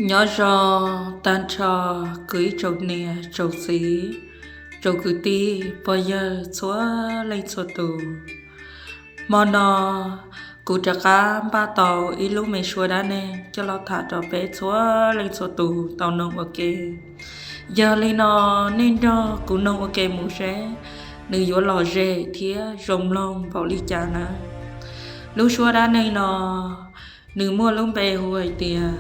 Nyob zoo tag nrho kuv ib tsoom niam tsoom txiv, tsoom kwv tij pog yawg txhua leej txhua tus. Hmo no kuv rov qab npaj tau ib lub me suab dab neeg coj los tham rau peb txhua leej txhua tus tau noog ua ke. Yog li no, nej nrog kuv noog ua ke mus seb nws yuav lom zem thiab zoo mloog npaum li cas nawb. Lub suab dab neeg no nws muaj lub npe hu hais tias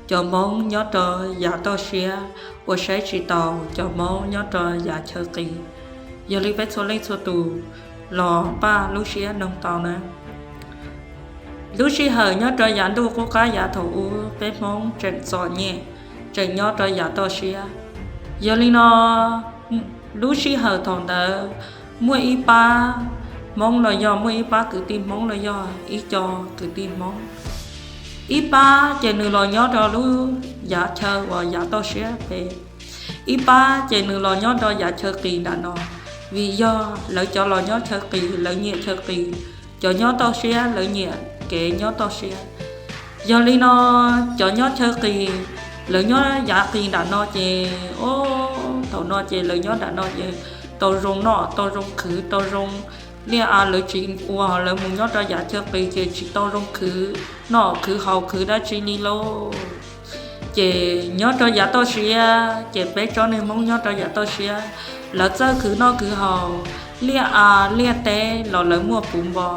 cov Hmoob nyob rau yav toj siab uas saib tsis taus cov Hmoob nyob rau yav chaw qis. Yog li peb txhua leej txhua tus los npaj lub siab noog tau nawb. Lub sij hawm nyob rau yav ntuj qub qab yav thaum ub, peb Hmoob tseem txom nyem, tseem nyob rau yav toj siab. Yog li no, lub sij hawm thaum ntawd muaj ib pab Hmoob los yog muaj ib pab kwv tij Hmoob los yog ib co kwv tij Hmoob. Ib pab ces nws los nyob rau lub yav chaw uas yav toj siab pem, ib pab ces nws los nyob rau yav chaw qis nram no. Vim yog lawv cov los nyob chaw qis lawv nyiam chaw qis, cov nyob toj siab lawv nyiam kev nyob toj siab. Yog li no, cov nyob chaw qis, lawv nyob yav qis nram no ces, o, thaum no ces lawv nyob nram no ces tau zoo noj tau zoo khwv tau zoo liaj a, lawv tsis ua, lawv mus nyob rau yav chaw qis ces tsis tau zoo khwv noj khwv haus khwv dab tsi li lauj. Ces nyob rau yav toj siab ces peb tsob neeg Hmoob nyob rau yav toj siab, lawv txawj khwv noj khwv haus, liaj a liaj teb los lawv muaj puv npo,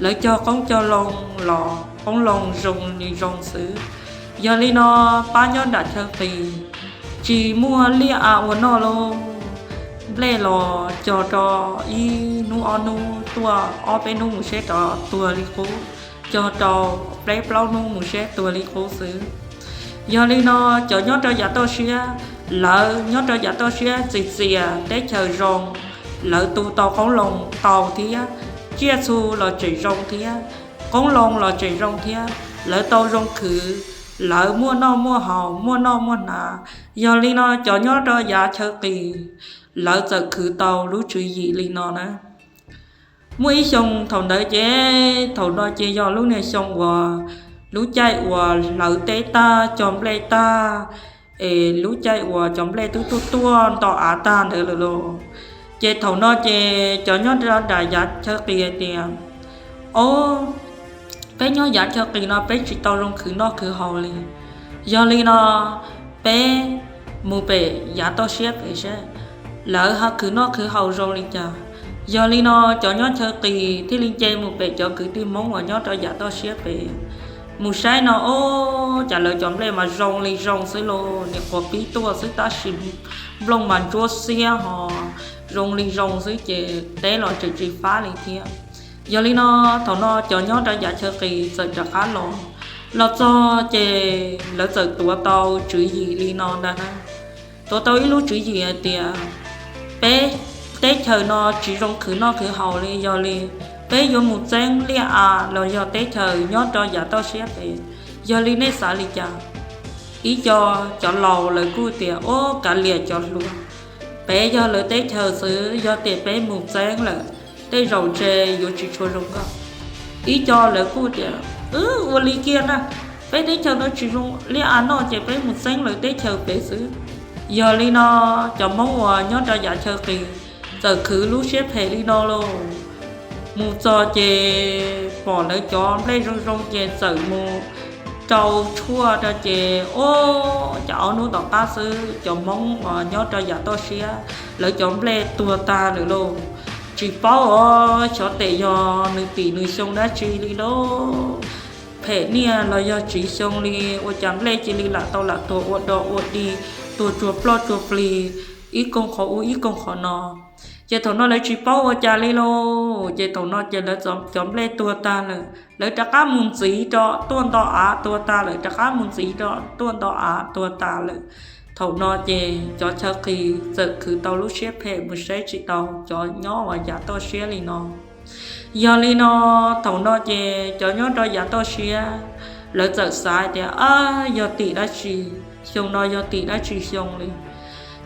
lawv cog qoob cog loo los qoob loo zoo li zoo xwb. Yog li no, pab nyob nram chaw qis tsis muaj liaj a ua noj lauj, nplej los cog rau ib hnub ob hnub, tuaj ob peb hnub mus seb rov tuag li qub, cog rau peb plaub hnub mus seb tuag li qub xwb. Yog li no, cov nyob rau yav toj siab, lawv nyob rau yav toj siab txias txias teb chaws zoo, lawv tu tau qoob loo tau thiab, tsiaj txhu los tseem zoo thiab, qoob loo los tseem zoo thiab, lawv tau zoo khwv, lawv muaj noj muaj haus muaj noj muaj hnav. Yog li no, cov nyob rau yav chaw qis, lawv txawm khwv tau lub tswv yim li no na. Muaj ib xyoo thaum ntawd ces, thaum no ces yog lub niag xyoo uas lub caij uas hlawv teb tag cog nplej tag, es lub caij uas cov nplej twb tuaj tuaj nto av tag ntawd lawm lauj. Ces thaum no ces cov nyob nram yav chaw qis hais tias, o, peb nyob yav chaw qis no peb tsis tau zoo khwv noj khwv haus li. Yog li no, peb mus pem yav toj siab pem seb lawv ho khwv noj khwv haus zoo li cas. Yog li no, cov nyob chaw qis thiaj li nce mus pem cov kwv tij Hmoob uas nyob rau yav toj siab pem, mus saib no, o, cas lawv cov nplej mas zoo li zoo xwb lauj, nim quas pib tuaj xwb tab sis nplooj mas ntsuab xiab ho zoo li zoo xwb ces teb los tseem tsis fab li thiab. Yog li no, thaum no cov nyob rau yav chaw qis txawm rov qab los, los txog ces lawv txawm tuav tau tswv yim li no ntag na. Tuav tau ib lub tswv yim hais tias, peb teb chaws no tsis zoo khwv noj khwv haus li, yog li peb yuav mus txeeb liaj a los yog teb chaws nyob rau yav toj siab pem. Yog li nej xav li cas? Ib co cov laus lawv kuj tias, o, kav liam cov hluas, pem yog lawv teb chaws xwb, yog tias peb mus txeeb lawm tej zaum ntshe yuav tsis tshua zoo nkauj. Ib co lawv kuj tias, ua li kiag na, peb teb chaws no tsis zoo liaj a noj ces peb mus txeeb lawv teb chaws pem xwb. Yog li no, cov Hmoob uas nyob rau yav chaw qis txawm khwv lub siab phem li no lauj. Mus txog ces pom lawv cov nplej zoo zoo ces txawm mus rau tshuaj rau ces, o, cas ob hnub tom qab xwb cov Hmoob uas nyob rau yav toj siab lawv cov nplej tuag tag lawm lauj. Tsis paub os, xyov tes yog nws tim nws xyoo dab tsi li lauj. Phem niaj los yog tsiv xyoo li, ua cas nplej cia li lam tau lam tuag ua dog ua dig, tuag tsuag ploj tsuag plig, ib koog qhov ub ib koog qhov no. Ces thaum no lawv tsis paub ua cas li lauj, ces thaum no ces lawv cov nplej tuag tag lawm, lawv rov qab mus ntxiv rau tuaj nto av tuag tag lawm, rov qab mus ntxiv rau tuaj nto av tuag tag lawm. Thaum no ces cov chaw qis txawm khwv tau lub siab phem mus saib tsis taus cov nyob uas yav toj siab li no. Yog li no, thaum no ces cov nyob rau yav toj siab, lawv txawm xav tias, a, yog tim dab tsi, xyoo no yog tim dab tsi xyoo li.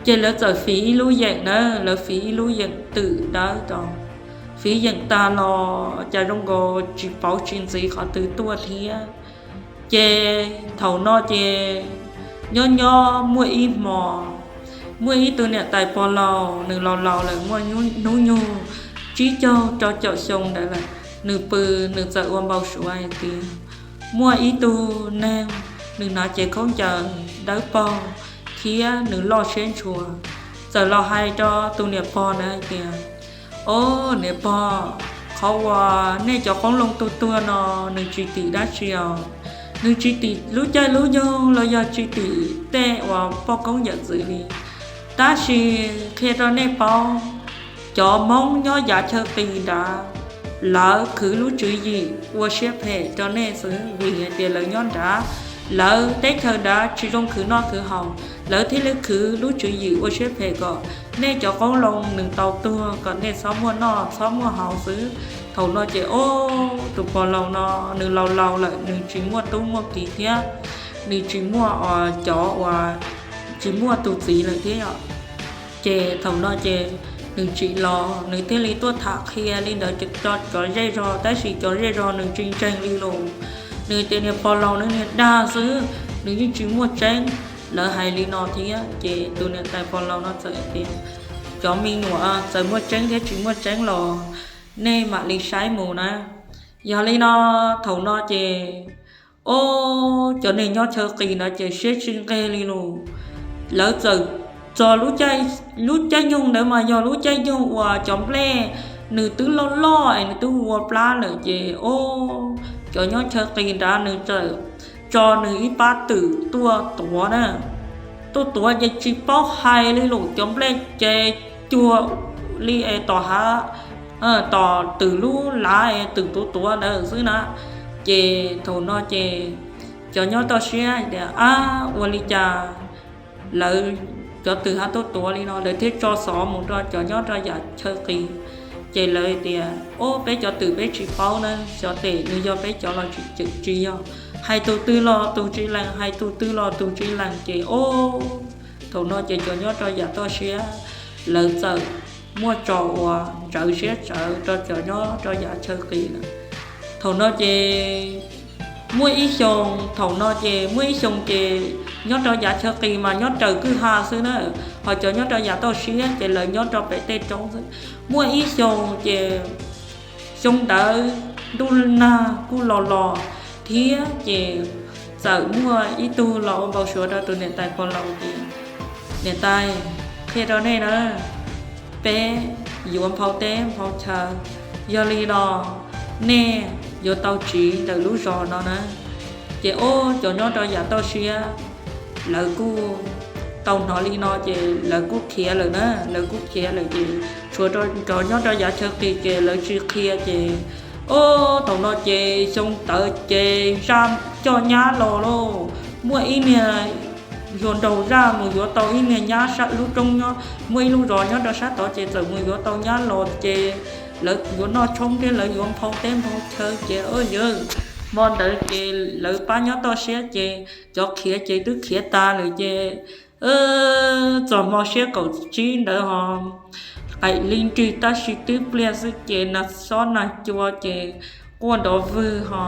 Ces lawv txawm fiv ib lub yeem na, lawv fiv ib lub yeem twm dawb rau, fiv yeem tag los cas zoo nkaus tsis pauv tsis ntxiv qhov twg tuaj thiab. Ces thaum no ces Nyob nyob muaj ib hmo, muaj ib tug niam tais pog laus, nws laus laus lawm, muaj hnub nyoog tsib caug rau caum xyoo ntawd lawm. Nws pw, nws txawm ua npau suav hais tias muaj ib tug neeg, nws hnav cev khaub ncaws dawb paug thiab nws loj siab ntshua, txawm los hais rau tus niam pog ntawd hais tias, Au, niam pog, qhov uas nej cov qoob loo tuag tuag no, nws tsis tim dab tsi os. Nws tsis tim lub caij lub nyoog los yog tsis tim tej uas poj koob yawm txwv li. Tab sis qhia rau nej paub, cov Hmoob nyob yav chaw qis nrad, lawv khwv lub tswv yim ua siab phem rau nej xwb, vim hais tias lawv nyob nrad, lawv teb chaws nrad tsis zoo khwv noj khwv haus, lawv thiaj li khwv lub tswv yim ua siab phem kom nej cov qoob loo nws tau tuag, kom nej txhob muaj noj txhob muaj haus xwb. Thaum no ces, o, tus pog laus no nws laus laus lawm, nws tsis muaj tub muaj kiv thiab, nws tsis muaj cov uas, tsis muaj tus txiv lawm thiab yom. Ces thaum no ces nws tsim los, nws thiaj li tuaj tham qhia li ntawd rau cov zej zog, tab sis cov zej zog nws tsis ntseeg li los. Nws tias niag pog laus nws niag dag xwb, nws yeej tsis muaj tseeb. Lawv hais li no thiab ces tus niam tais pog laus no txawm tias, Cov me nyuam, txawm muaj tseeb thiab tsis muaj tseeb los nej mam li saib mus na. Yog li no, thaum no ces, o, cov neeg nyob chaw qis ntawd ces siab tsis nqig li los. Lawv txawm txog lub caij nyoog ntawd mas yog lub caij nyoog uas cov nplej nws twb loj loj es nws twb ua plab lawm ces, o, cov nyob chaw qis nrad nws txawm tso nws ib pab twm tuaj tuav na. Tuaj tuav ces tsis paub hais li los, cov nplej ces cuag li es tom hav, tom twm lub lav es twm tuav tuav ntawd xwb na. Ces thaum no ces cov nyob toj siab tias, Ab, ua li cas lawv cov twm ho tuaj tuav li no? Lawv thiaj tso xov mus rau cov nyob rau yav chaw qis. Ces lawv tias, O, peb cov twm peb tsis paub na, xyov tes nws yog peb cov los tsis, tsis yog. Hais tus twg los tus tsis lees, hais tus twg los tus tsis lees ces, o, thaum no ces cov nyob rau yav toj siab lawv txawm muaj tso uas ntsawv siab tsawv rau cov nyob rau yav chaw qis lawm. Thaum no ces muaj ib xyoo, thaum no ces muaj ib xyoo ces nyob rau yav chaw qis mas nyob raws kwj ha xwb na, ho cov nyob rau yav toj siab ces lawv nyob rau pem tej roob xwb. Muaj ib xyoo ces xyoo ntawd ntuj nag kuj los los thiab ces txawm muaj ib tug los ua npau suav rau tus niam tais pog laus tias, Niam tais, qhia rau nej na, peb yuav nphau teb nphau chaw, yog li no nej yuav tau tsiv ntawm lub zos no na. Ces, o, cov nyob rau yav toj siab lawv kuj tau hnov li no ces lawv kuj khiav lawm na, lawv kuj khiav lawm ces tshuav cov nyob rau yav chaw qis ces lawv tsis qhia ces, o, thaum no ces xyoo ntawd ces zaj coj nyab los lauj, muaj ib niag hluas nraug zaj mus yuav tau ib niag nyab sab lub roob nyob, muaj ib lub zos nyob rau sab tod ces txawm mus yuav tau nyab los ces lawv yuav noj tshoob thiab lawv yuav nphau teb nphau chaw ces, o, yawg, hmo ntawd ces lawv pab nyob toj siab ces cov khiav ces twb khiav tas lawm ces txog hmo xiab kaum tsib ntawd ho qaim li nrig tab sis twb pliag xwb ces nag xob nag cua ces quaj nrov vwg ho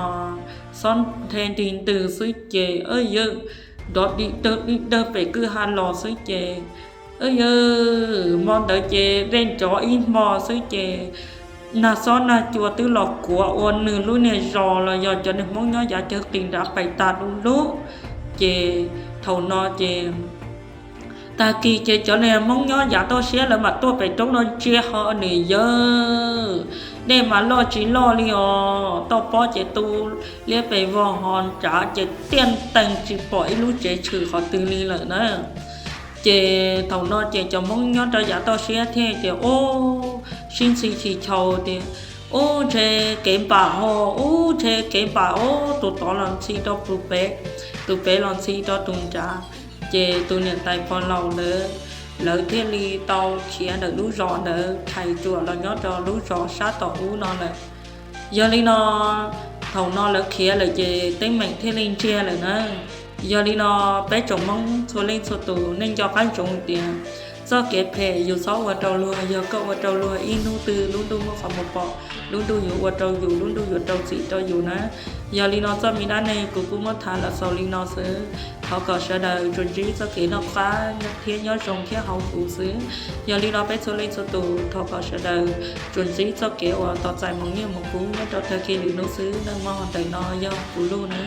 xob nthe nrig ntws xwb ces, o, yawg, nrov dim dawg dim dawg pem kwj ha los xwb ces, o, yawg, hmo ntawd ces dej nrov ib hmo xwb ces nag xob nag cua twb los kuav ua nws lub niag zos los yog cov niag Hmoob nyob yav chaw qis nrad pais tas du lug. Ces thaum no ces tag kis ces cov niag Hmoob nyob yav toj siab lawv mam tuaj pem roob no ntsia ho, nws yawg, dej mas loj tsis loj li os, toj pob ces tu liab pes vog ho nrad ces tiaj teeg tsis pom ib lub tsev tshwm qhov twg li lawm na. Ces thaum no ces cov Hmoob nyob rau yav toj siab thiaj tias, o, sib ntxhi chis chaus tias, ub, ntshe kev npam ho, ub, ntshe kev npam, o, tus tod los ntxhi rau tus pem, tus pem los ntxhi rau tus nrad. Ces tus niam tais pog laus ntawd, lawv thiaj li tau khiav ntawm lub zos ntawd thais ruam los nyob rau lub zos sab tom ub no lawm. Yog li no, thaum no lawv khiav lawm ces teeb meem thiaj li ntsiag lawm na. Yog li no, peb tsoom Hmoob txhua leej txhua tus nej nco qab ntsoov tias Txoj kev phem yus txhob ua rau luag, yog koj ua rau luag ib hnub twg lub ntuj muaj qhov muag pom, lub ntuj yuav ua rau yus, lub ntuj yuav rau txim rau yus na. Yog li no txoj me dab neeg kuv kuj muab tham los xaus li no xwb. Thov kom sawv daws tsuas ntsib txoj kev noj qab thiab nyob zoo thiab hauv kuv xwb. Yog li no peb txhua leej txhua tus thov kom sawv daws tsuas ntsib txoj kev uas tos txais moo nyiaj moo kub nyob rau tag kis lwm hnub xwb. Neej mog, ntawm no yog kuv lus na.